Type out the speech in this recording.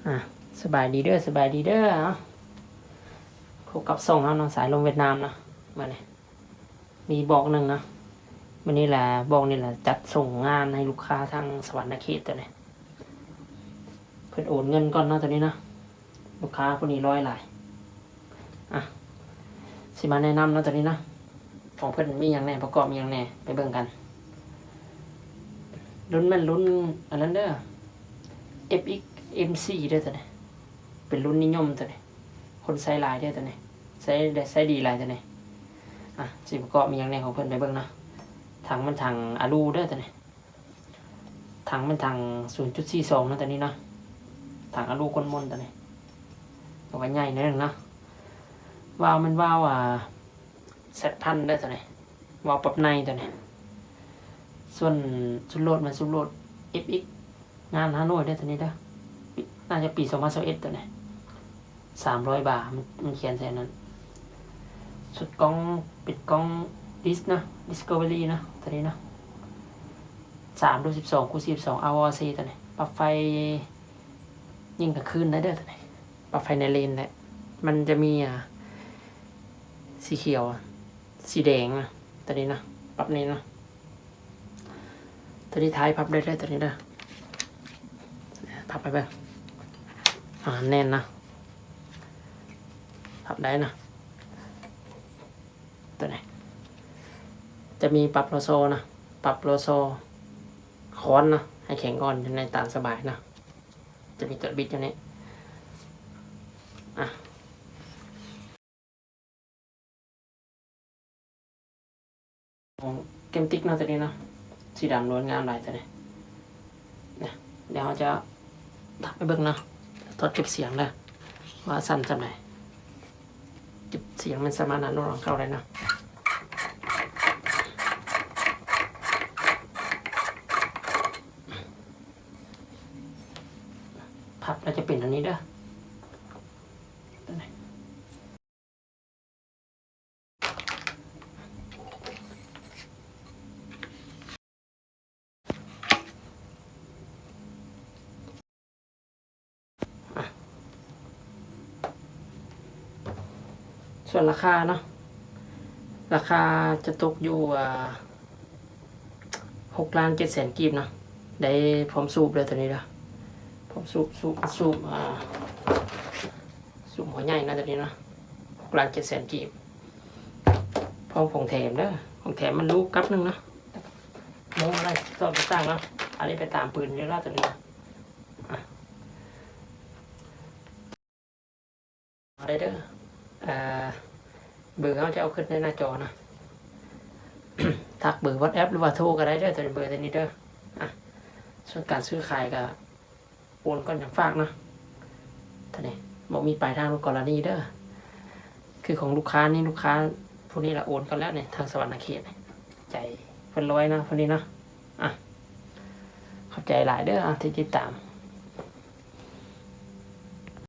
ອ່າ ສະບາຍດີເດີ ສະບາຍດີເດີ. ເອົາ ພົບກັບຊ່ອງເຮົາເນາະ ສາຍລົມຫວຽດນາມເນາະ. ມື້ນີ້ມີບລັອກໜຶ່ງເນາະ, ມື້ນີ້ລະ ບລັອກນີ້ລະ ຈັດສົ່ງງານໃຫ້ລູກຄ້າທາງສະຫວັນນະເຂດຕົວນີ້. ເພິ່ນໂອນເງິນກ່ອນເນາະ ຕົວນີ້ເນາະ. ລູກຄ້າຜູ້ນີ້ລອຍຫຼາຍ. ອ່ະ ຊິມາແນະນຳເນາະ ຕົວນີ້ເນາະ, ຂອງເພິ່ນມີຫຍັງແດ່ ປະກອບມີຫຍັງແດ່ ໄປເບິ່ງກັນ. ລຸ້ນແມ່ນລຸ້ນອັນນັ້ນເດີ ເອັຟເອັກເອັມສີ່ເດີ ຕົວນີ້ ເປັນລຸ້ນນິຍົມຕົວນີ້, ຄົນໃຊ້ຫຼາຍເດີຕົວນີ້, ໃຊ້ ໃຊ້ດີຫຼາຍຕົວນີ້. ອ່ະ ຊິປະກອບມີຫຍັງແດ່ຂອງເພິ່ນ ໄປເບິ່ງເນາະ. ຖັງແມ່ນຖັງອາລູເດີຕົວນີ້. ຖັງແມ່ນຖັງສູນຈຸດສີ່ສອງເນາະ ຕົວນີ້ເນາະ, ຖັງອາລູກົ້ນມົນຕົວນີ້, ເອົາໄວ້ໃຫຍ່ໜ້ອຍໜຶ່ງເນາະ. ວາວແມ່ນວາວ ອ່າ ແຊັດພັນເດີຕົວນີ້, ວາວປັບໃນຕົວນີ້. ສ່ວນຊຸດໂຫຼດແມ່ນຊຸດໂຫຼດເອັຟເອັກ ງານຫ້າໜ່ວຍເດີຕົວນີ້ເດີ, ໜ້າຈະປີສອງພັນຊາວເອັດຕົວນີ້. ສາມຮ້ອຍບາດ ມັນ ມັນຂຽນໃສ່ນັ້ນ. ຊຸດກ້ອງເປັນກ້ອງດິສເນາະ ດິສຄັຟເວີຣີເນາະ ຕົວນີ້ເນາະ, ສາມໂດຍສິບສອງຄູນສິບສອງ ອາວອາຊີຕົວນີ້. ປັບໄຟຍິງກາງຄືນໄດ້ເດີຕົວນີ້, ປັບໄຟໃນເລນໄດ້. ມັນຈະມີ ອ່າ ສີຂຽວ ສີແດງນະ ຕົວນີ້ນະ, ປັບນີ້ນະ. ຕົວນີ້ທ້າຍພັບໄດ້ເດີ ຕົວນີ້ເດີ, ພັບໄປເບິ່ງ. ອ່າ ແໜ້ນນະ, ພັບໄດ້ນະ. ຕົວນີ້ຈະມີປັບລໍຊໍນະ, ປັບລໍຊໍຄ້ອນນະ ໃຫ້ແຂງອ່ອນ ໃນຕາມສະບາຍນະ. ຈະມີຕົວບິດຢູ່ນີ້. ອ່ະ ຂອງເກມຕິກເນາະ ຕົວນີ້ເນາະ, ສີດຳນວນງາມຫຼາຍຕົວນີ້. ນະ ດຽວເຮົາຈະທັບໃຫ້ເບິ່ງເນາະ, ຖອດເກັບສຽງເດີ ວ່າສັ່ນສ່ຳໃດ. ເກັບສຽງມັນສາມາດນຳນອກເຂົ້າໄດ້ເນາະ. ພັບແລ້ວຈະເປັນອັນນີ້ເດີ. ອ່ະ ສ່ວນລາຄາເນາະ, ລາຄາຈະຕົກຢູ່ ອ່າ ຫົກລ້ານເຈັດແສນກີບເນາະ. ໄດ້ພ້ອມສູບເດີຕົວນີ້ເດີ, ພ້ອມສູບ ສູບ ສູບ ອ່າ ສູບຫົວໃຫຍ່ເນາະ ຕົວນີ້ເນາະ, ຫົກລ້ານເຈັດແສນກີບ. ພ້ອມຂອງແຖມເດີ, ຂອງແຖມມັນລູກກັບໜຶ່ງເນາະ, ໂມງອະໄລ ຊອກຕ່າງໆເນາະ. ອັນນີ້ໄປຕາມປືນຢູ່ລະຕົວນີ້ເນາະ. ອ່ະ ມາໄດ້ເດີ. ເອີ ເບີເຮົາຈະເອົາຂຶ້ນໃນໜ້າຈໍນະ, ທັກເບີວັອດແອັບ ຫຼືວ່າໂທກະໄດ້ເດີ ຕົວເບີຕົວນີ້ເດີ. ອ່ະ ສ່ວນການຊື້ຂາຍກະໂອນກ່ອນຈັ່ງຝາກເນາະ. ຕົວນີ້ບໍ່ມີປາຍທາງ ກໍລະນີເດີ, ຄືຂອງລູກຄ້ານີ້ ລູກຄ້າຜູ້ນີ້ລະໂອນກ່ອນແລ້ວນີ້ ທາງສະຫວັນນະເຂດ. ໃຈເພິ່ນລວຍເນາະ ຜູ້ນີ້ເນາະ. ອ່ະ ຂອບໃຈຫຼາຍເດີ ອ່ະ ທີ່ຕິດຕາມ.